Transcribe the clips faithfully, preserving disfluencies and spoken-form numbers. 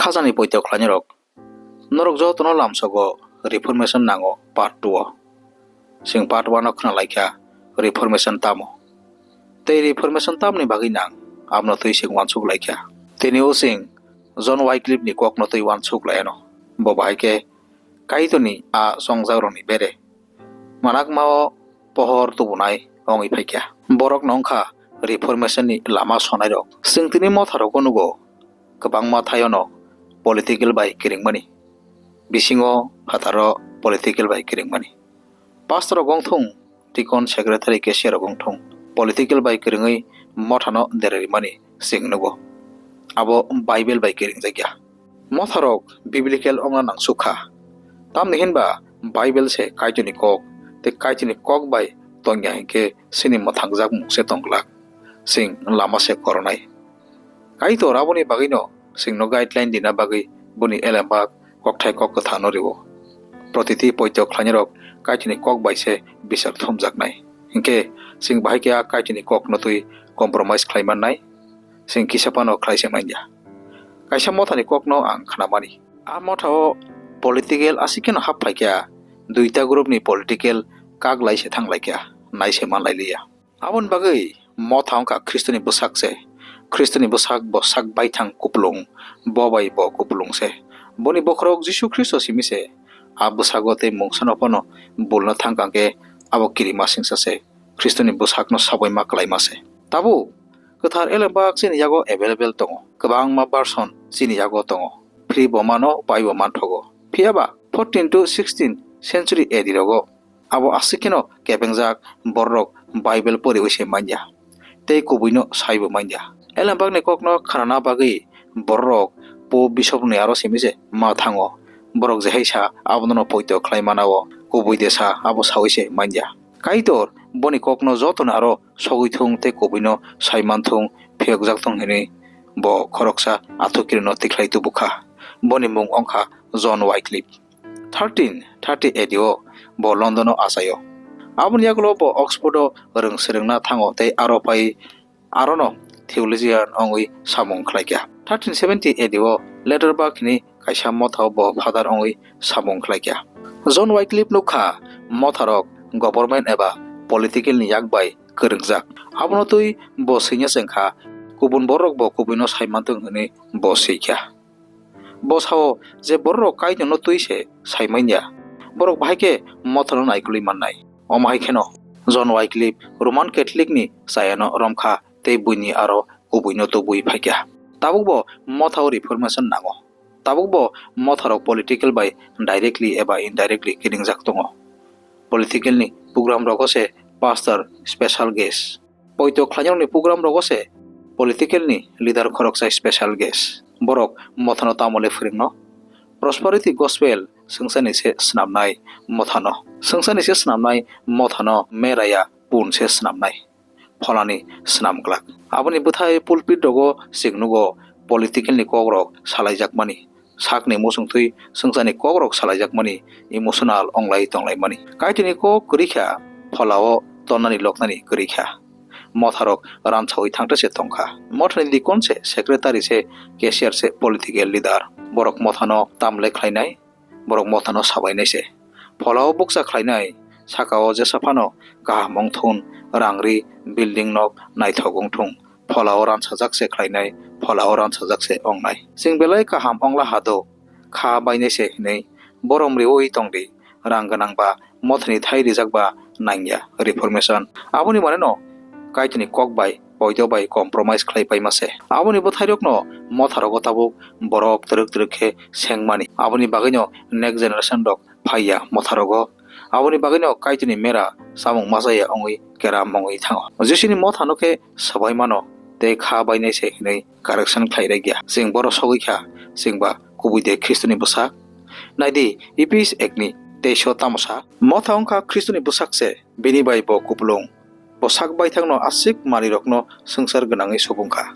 Khajani poito khlainai rok, norok jotono lamsogo Reformation nango part two o. Chwng part one o khna laikha Reformation tamo. Tei Reformation tamni bagwi nang, abono twi chwng uansuk laikha. Tini o chwng John Wycliffe ni kokno twi uansuk laiano. Bo bahai khe Kaitorni a chongjakrokni bere. Manakma o pohor tubunai wngwi phaikha. Borokno wngkha Reformation ni lama sonairok. Chwng tini motharogo nugo, kwbangma thaiono political bai kiringmani. Bisingo phataro political bai kiringmani. Pastor rok wngthung, deacon, secretary, cashier rok wngthung, political bai kwrwngwi mothano dererimani chwng nugo. Abo Bible bai kiringjakya. Motharok biblical wngna nangsukha. Tamni hinba Bible se Kaitorni kok, tei Kaitorni kok bai tongya hinkhe chini mwthangjak mung se tongglak. Chwng lama se koronai. Kaitor aboni bagwino chwngno guideline dina bagwi boni elembak kokthai kok kwthano rwo. Protiti poito khlainairok Kaitorni kok bai se bichar thumjaknai. Hinkhe chwng bahai khe a Kaitorni kokno twi compromise khlai mannai. Chwng kisa phano khlai se manya. Kaisa mothani kokno ang khnamani. A mothao political aswk kheno hap phaikha, duita group ni political kak lai se thang laikha, nai se man lai liya. Aboni bagwi motha wngkha Khristoni bwsak se. Khristoni bwsak bo sak baithang kupulung, bo bai bo kupulung se. Boni bokhorok Jisu Khristo simi se. A bwsago tei mungsano phano bulna thang kha khe abo kirima singsa se. Khristoni bwsakno sabaima kwlaima se. Tabuk kwthar elembak chini yago available tongo. Kwbangma version chini yago tongo. Free bo mano, pai bo manthogo. Phiya ba fourteen to sixteen century A D rogo abo aswk kheno kepengjak bororok Bible poriwi se manya. Tei kubuino saibo manya. Elembakni kokno khnana bagwi bororok Pope Bishopni aro simi se ma thango. Borok je hai sa abono poito khlai mana o, kubui de sa abo sawi se manya. Kaitor boni kokno jotono aro sogwi thung tei kubuino sai man thung, phiyokjak thung hinwi bo khoroksa athukirino tikhlai tubukha. Boni mung wngkha John Wycliffe. Thirteen thirty A D o bo London o achaio. Aboni yagulo bo Oxford o rwng swrwngna thango tei aro pai arono theologian wngwi samung khlaikha. Thirteen seventy A D o Letterbach hwnwi kaisa mothao bo father wngwi samung khlaikha. John Wycliffe nukha motharok government eba political ni yak bai kwrwngjak. Abono twi bo swina chengkha, kubun bororok bo kubuino sai manthung hwnwi bo swikha. Bo sao je bororok Kaitorno twi se sai manya, borok bahai khe mothano naikolwi mannai. Omo hai kheno John Wycliffe Roman Catholic ni chayano romkha tei buini aro kubuino tubui phaikha. Tabukbo mothao reformation nango. Tabukbo motharok political bai directly eba indirectly kiringjak tongo. Political ni program rogo se pastor special guest. Poito khlainarokni program rogo se political ni leader khoroksa special guest. Borok mothano tamole phwrwngno? Prosperity gospel swngcharni se snamnai mothano. Swngcharni se snamnai mothano meraya pun se snamnai. Pholani snam glak. Aboni bwthai pulpit rogo chwng nugo political ni kokrok salaijakmani. Sakni muchungtwi swngcharni kokrok salaijakmani emotional onglai tonglaimani. Kaitorni kok kwrwi kha, pholao tonnani loknani kwrwi kha. Motharok ransaui thangta se tongkha. Mothani deacon se, secretary se, cashier se, political leader. Borok mothano tamle khlainai, borok mothano sabainai se. Pholao bukcha khlainai, sakao jesa phano kaham wngthun, rang ri, building nok naithok wngthung. Pholao ransajak se khlainai, pholao ransajak se ongnai. Chwng belai kaham ongla hado, kha bainai se hinwi borom riwi tongdi, rang gwnang ba mothani thai rijak ba nangya, reformation. Aboni maneno Kaitorni kok bai poito bai compromise khlai paima se. Aboni bwthairokno motharogo tabuk borok twrwk twrwk khe sengmani. Aboni bagwino next generation rok phaiya motharogo. Aboni bagwino Kaitorni mera samung machaya wngwi keram wngwi thango. Jisuni mothano khe swbai mano tei kha bainai se hinwi correction khlai rwkya. Chwng boro sogwi kha, chwng ba kubui de Khristoni bwsak? Naidi, Ephes ekni teis o tamo sa? Motha wngkha Khristoni bwsak se, bini bai bo kupulung. Bo sak baithangno aswk manwirokno swngchar gwnangwi subung kha.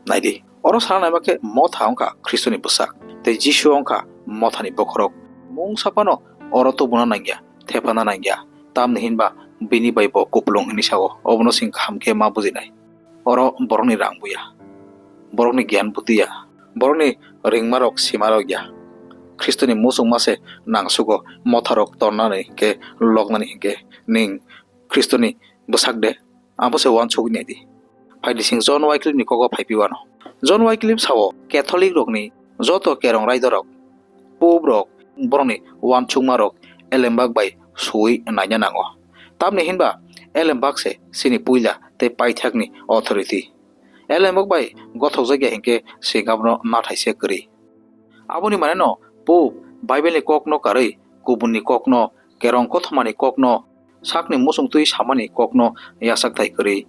Naidi, oro sana naima khe motha wngkha Khristoni bwsak, tei Jisu wngkha mothani bokhorok. Mungsa phano oro tubuna nangya, thephana nangya, tamni hinba bini bai bo kupulung hwnwi sao. Obono chwng kaham khe ma bujinai. Oro borokni rang buya, borokni giyan buti ya, borokni ringmarok simarok ya. Khristoni muchungma se nangsugo, motharok tornani hinkhe, loknani hinkhe, ning Khristoni bwsak de, abo se uansugwi nai di. Phai di, chwng John Wycliffe ni kogo phai phi wano. John Wycliffe sao, Catholic rokni joto kerong raidorok, Pope rok, borokni uansukmarok Elembak bai suwi naina nango. Tamni hinba Elembak se chini puila tei paithakni authority. Elembak bai gothokjak ya hinkhe chwng abono nathai se kwrwi. Aboni maneno Pope Bible ni kokno karwi, kubunni kokno, kerong kothomani kokno, sakni muchungtwi samani kokno yachak thai kwrwi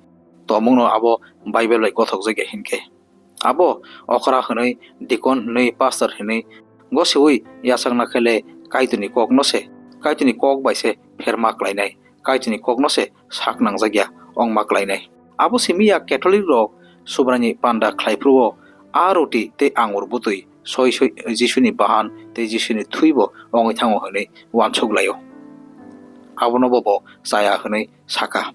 tongmungno abo Bible bai gothokjak ya hinkhe. Abo okra hwnwi, deacon hwnwi, pastor hwnwi gosiwi yachakna khe le Kaitorni kokno se, Kaitorni kok bai se pherma klainai, Kaitorni kokno se sak nangjak ya wngma klainai. Abo simi ya Catholic rok Subraini panda khlai phuru-o a roti tei angur bwtwi soi soi Jisuni bahan tei Jisuni thwi bo wngwi thango hwnwi uansuk laio. Abono bo bo chaya hwnwi saka.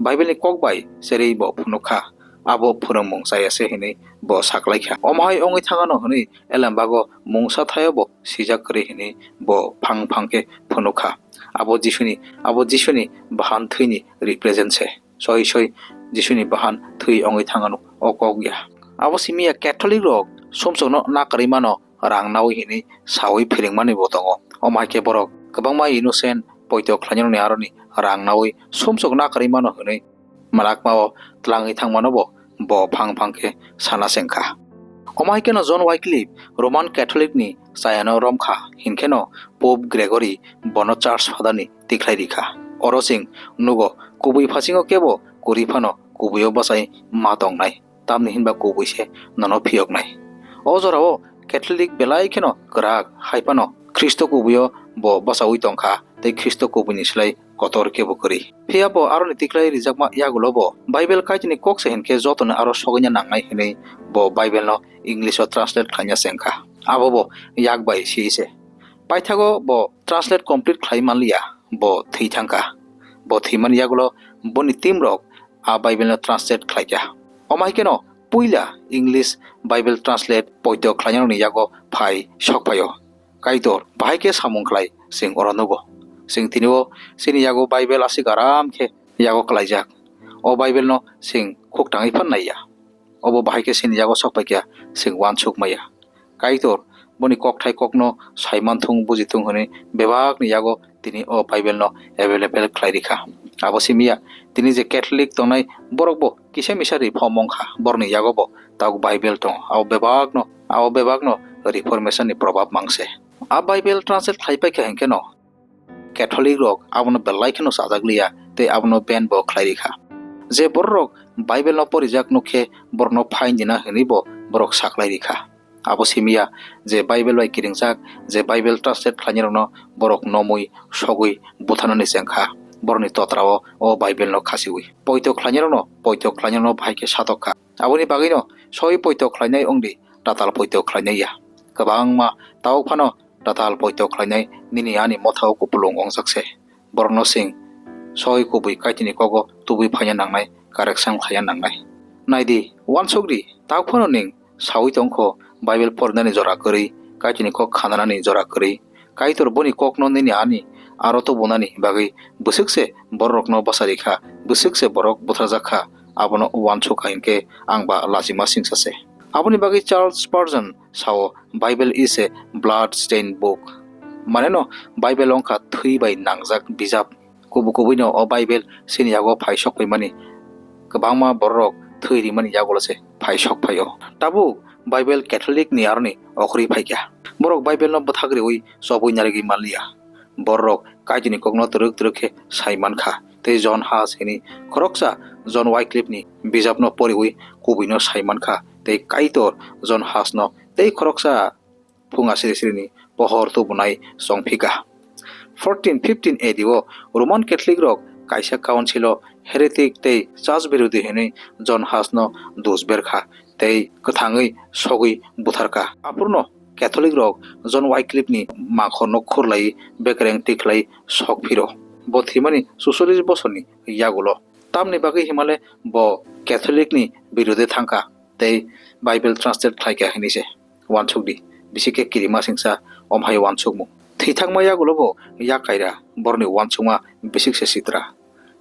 Bible ni kok bai cherwi bo phunuk kha, abo phwrwngmung chaya se hwnwi bo saklai kha. Omo hai wngwi thangano hwnwi Elembago mungsa thaio bo sijak kwrwi hwnwi bo phang phang khe phunuk kha. Abo Jisuni, abo Jisuni bahan thwini represent se. Soi soi Jisuni bahan thwi wngwi thangano o kok ya. Abo simi ya Catholic rok sumsokno nakarwi mano rang nawi hwnwi sawi phiringmani bo tongo. Omo hai khe borok kwbangma innocent poito khlainani aroni rang nawi sumsok nakarwi mano hwnwi manakmao tlangwi thangmano bo, bo phang phang khe sana se wngkha. Omo hai kheno John Wycliffe Roman Catholic ni chayano rom kha, hinkheno Pope Gregory bono Church Father ni tikhlai rikha. Oro chwng nugo, kubui phasingo kebo kwrwi phano kubuio bachai ma tongnai, tamni hinba kubui se nono phiyoknai. O jorao Catholic belai kheno kwrak, hai phano Khristo kubuio bo bachaui tongkha, tei Khristo kubuini slai kotor kebo kwrwi. Phiya bo aroni tikhlai rijakma yagulo bo Bible Kaitorni kok se hinkhe jotoni aro sogwina nangnai hwnwi bo Bible no English o translate khlaina se wngkha. Abo bo yak bai si se. Paithago bo translate complete khlai manliya, bo thwi thangkha. Bo thwimani yagulo boni team rok a Bible no translate khlaikha. Omo hai kheno puila English Bible translate poito khlainarokni yago phai sokphaio. Kaitor bahai khe samung khlai, chwng oro nugo. Chwng tini-o chini yago Bible aswk aram khe yago klaijak. O Bible no chwng khuk tangwi phan naiya. Obo bahai khe chini yago sokpaikha, chwng uansuk maya. Kaitor boni kokthai kokno saimanthung bujithung hwnwi bebakni yago tini o Bible no available khlai rikha. Abo simiya tini je Catholic tongnai borok bo kisa misa ri phomong kha, borokni yago bo tabuk Bible tongo. Abo bebakno, abo bebakno Reformation ni probab mangse. A Bible translate khlai paikha hinkhe no Catholic rok abono belai kheno chajak liya tei abono ban bo khlai rikha. Je borok Bible no porijak nukhe borokno phain dina hwnwi bo borok saklai rikha. Abo simiya je Bible bai kiringjak, je Bible translate khlainai rokno borok nomwi sogwi butharnani chengkha, borokni totrao o Bible no khasiwi. Poito khlainai rokno, poito khlainai rokno bahai khe satok kha. Aboni bagwino soi poito khlainai wngdi, tatal poito khlainai ya. Kwbangma tabuk phano tatal poito khlainai nini ani mothao kupulung wngjak se. Borokno sing, soi kubui Kaitorni kogo tubui phaina nangnai, correction khlaina nangnai. Naidi, uansuk di, tabuk phano ning saui tongkho, Bible porinani jora kwrwi, Kaitorni kok khananani jora kwrwi. Kaitor boni kokno nini ani aro tubunani bagwi bwswk se bororokno bachari kha, bwswk se borok butharjak kha, abono uansuk kha hinkhe ang ba lachima singsa se. Aboni bagwi Charles Spurgeon sao, "Bible is a blood stained book." Maneno Bible wngkha thwi bai nangjak bijap. Kubu kubuino o Bible chini yago phai sok phaimani, kwbangma bororok thwi rimani yagulo se phai sok phaio. Tabuk Bible Catholic ni aroni okhorwi phaikha. Borok Bible no bwthak riwi chobwi narigwi manliya. Bororok Kaitorni kokno twrwk twrwk khe sai mankha, tei John Huss hwnwi khoroksa John Wycliffe ni bijapno poriwi kubuino sai mankha, tei Kaitor John Huss no tei khoroksa phunga siri sirini pohor tubunai chongphika. Fourteen fifteen A D o Roman Catholic rok kaisa council o heretic tei church birodhi hwnwi John Huss no dus berkha tei kwthangwi sogwi butharkha. Aphurno Catholic rok John Wycliffe ni mangkhorno khurlai bekereng tikhlai sok phiro. Bo thwimani sucholish bosorni yagulo. Tamni bagwi himale bo Catholic ni birodhe thangkha tei Bible translate khlaikha hinwi se. uansuk di. Bisi khe kirima singsa omo hai uansukmung. Thwithangma yagulo bo yak kaira, borokni uansukma bisik se sitra.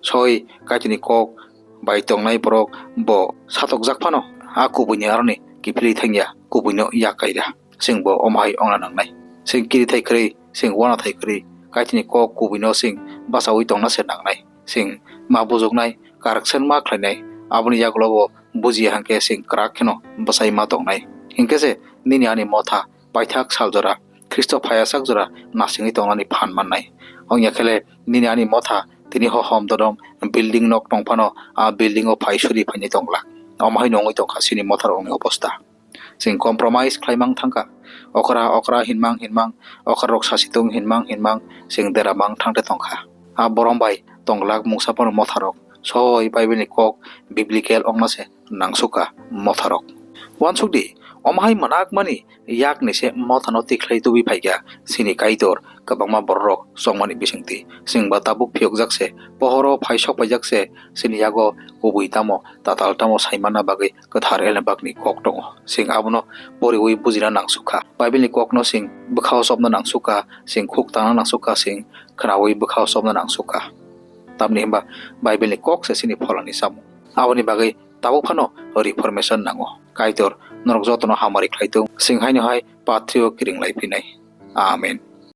Soi Kaitorni kok bai tongnai borok bo satokjak phano, a kubuini aroni kiphilwi thangya, kubuino yak kaira. Chwng bo omo hai ongna nangnai. Chwng kirithai kwrwi, chwng uanathai kwrwi, Kaitorni kok kubuino chwng bachaui tongna se nangnai. Chwng ma bujuknai, correction ma khlainai, aboni yagulo bo bujiya hwnkhe chwng kwrak kheno bwchai ma tongnai. Hinkhe se nini ani motha paithak sal jora, Khristo phaiyasak jora nasingwi tongnani phan mannai. Wngya khele nini ani motha tini hohom dodom building nok tong phano, a building o phai suri phainai tong glak. Omo hai nongwi tongkha chini motha rokni obostha. Chwng compromise khlaimang thangkha. Okra okra hinmang hinmang, okra rok sasitung hinmang hinmang, chwng deramang thangte tongkha. A borom bai tong glak mungsa phano motha rok. Soi Bible ni kok biblical ongna se nangsukha motha rok. Uansuk di, omo hai mwnakmani yakni se mothano tikhlai tubui phaikha chini Kaitor kwbangma bororok chongmani bisingtwi. Chwng ba tabuk phiyokjak se, pohoro phai sok paijak se, chini yago kubui tamo, tatal tamo saimanna bagwi kwthar Elembakni kok tongo. Chwng abono poriwi bujina nangsukha. Bible ni kokno chwng bwkhao chopna nangsukha, chwng khuk tangna nangsukha, chwng khwnaui bwkhao chopna nangsukha. Tamni hwnba Bible ni kok se chini pholani samung. Aboni bagwi tabuk phano reformation nango. Kaitor norok jotono hamari khlai tung, chwng haino hai pathrio kiring lai phinai. Amen.